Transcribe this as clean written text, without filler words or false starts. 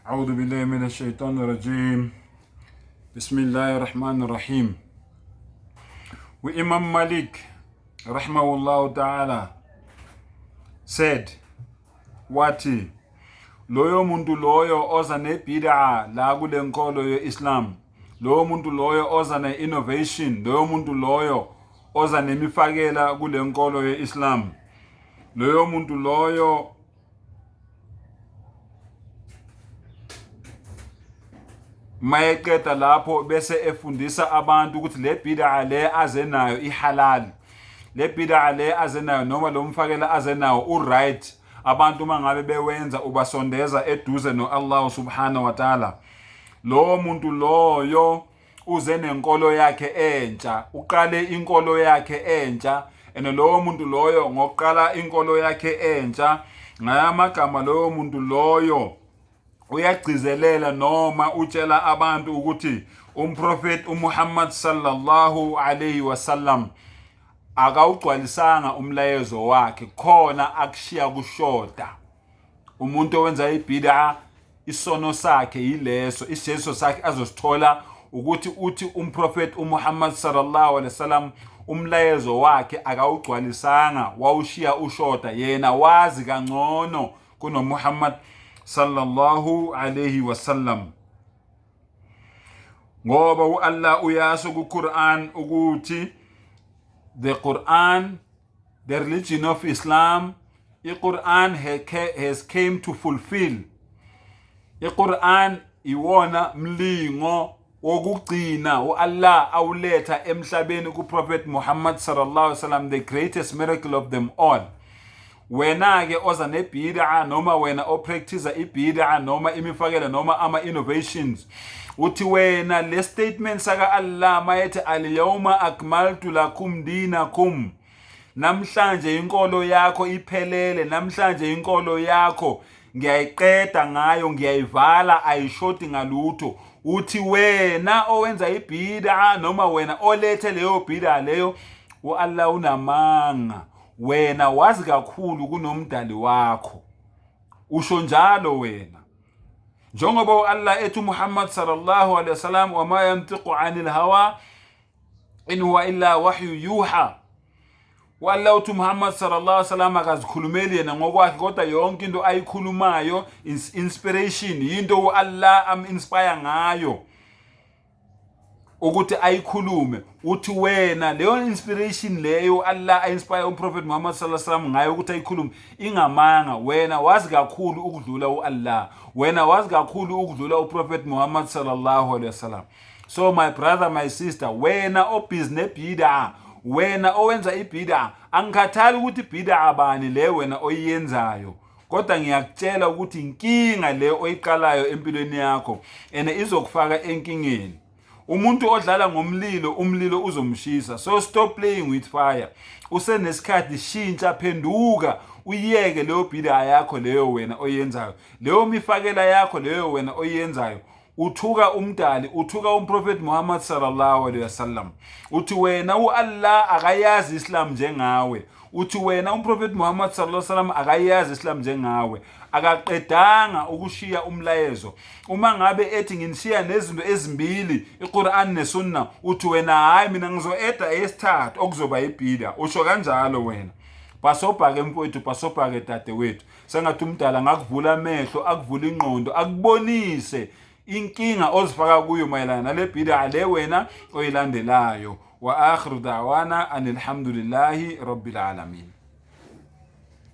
أعوذ بالله من الشيطان الرجيم بسم الله الرحمن الرحيم. Imam Malik rahimahullah ta'ala said, wathi loyo muntu loyo oza nebid'a la kule nkolo ye-Islam, loyo muntu loyo oza ne-innovation, loyo muntu loyo oza nemifakela kule nkolo ye-Islam, loyo muntu loyo mayeqeda lapho bese efundisa abantu ukuthi le bid'a le aze nayo ihalal, le bid'a le aze nayo noma lo mfakela aze nawo u-right, abantu uma ngabe bewenza ubasondeza eduze no-Allah subhanahu wa ta'ala. Lowo muntu loyo uze nenkolo yakhe entsha, uqale inkolo yakhe entsha, and lowo muntu loyo ngokuqala inkolo yakhe entsha, ngayamagama lowo muntu loyo uyagcizelela noma utshela abantu ukuthi umprofeti uMuhammad sallallahu alayhi wasallam akawugcwalisanga umlayezo wakhe, khona akushiya kushoda. Umuntu owenza ibid'a isono sakhe yileso, isijeziso sakhe azosithola ukuthi uthi umprofeti uMuhammad sallallahu alaihi wasallam umlayezo wakhe akawugcwalisanga, wawushiya ushoda, yena wazi kangcono kunoMuhammad sallallahu alayhi wasallam. Ngoba uAllah uyasho kuQuran ukuthi the Quran, the religion of Islam, iQuran has came to fulfill. IQuran iwona mlingo wokugcina uAllah awuletha emhlabeni kuProphet Muhammad sallallahu alaihi wasallam, the greatest miracle of them all. Wena ke oza nebid'a noma wena opractice ibid'a noma imifakela noma ama innovations, uthi wena le statement saka Allah mayethi al-yawma akmaltu lakum dinakum, namhlanje inkolo yakho iphelele, namhlanje inkolo yakho ngiyayiqeda ngayo, ngiyayivala, ayishoti ngalutho. Uthi wena owenza ibid'a noma wena olethe leyo bid'a leyo, uAllah unamanga, wena wazi kakhulu kunomdali wakho, usho njalo wena. Njengoba uAllah ethi Muhammad sallallahu alaihi wasallam, wama yantiqu anil hawa in huwa illa wahyu yuha. U-Allah uthi Muhammad sallallahu alaihi wasallam akazikhulumeli yena ngokwakhe, kodwa yonke into ayikhulumayo inspiration, yinto u-Allah am-inspire ngayo ukuthi ayikhulume. Uthi wena leyo inspiration leyo Allah a-inspire uMprophet Muhammad sallallahu alaihi wasallam ngayo ukuthi ayikhulume ingamanga, wena wazi kakhulu ukudlula u-Allah, wena wazi kakhulu ukudlula uProphet Muhammad sallallahu alaihi wasallam. So my brother, my sister, wena obhizi nebid'a, wena owenza ibid'a, angikhathali ukuthi ibid'a bani le wena oyiyenzayo, kodwa ngiyakutshela ukuthi inkinga le oyiqalayo empilweni yakho ene izokufaka enkingeni. Umuntu odlala ngomlilo, umlilo uzomshisa. So stop playing with fire. Usenesikhathi, shintsha, phenduka, uyeke leyo bid'a yakho leyo wena oyenzayo, leyo mifakela yakho leyo wena oyenzayo. Uthuka umdali, uthuka umprofeti Muhammad sallallahu alaihi wasallam. Uthi wena uAllah akayazi Islam njengawe, uthi wena umprofeti Muhammad sallallahu alaihi wasallam akayazi Islam njengawe, akaqedanga ukushiya umlayezo. Uma ngabe ethi nginishiya nezinto ezimbili, iQuran neSunnah, uthi wena hayi mina ngizoeda eyesithathu okuzoba ibida. Usho kanjalo wena. Bhasobha-ke mfowethu, bhasobha-ke dadewethu. Sengathi umdala ngakuvula amehlo, akuvula ingqondo, akubonise inkinga ozifaka kuyo mayelana nale bid'a le wena oyilandelayo. Wa akhiru da'wana anilhamdulillahi rabbil alamin.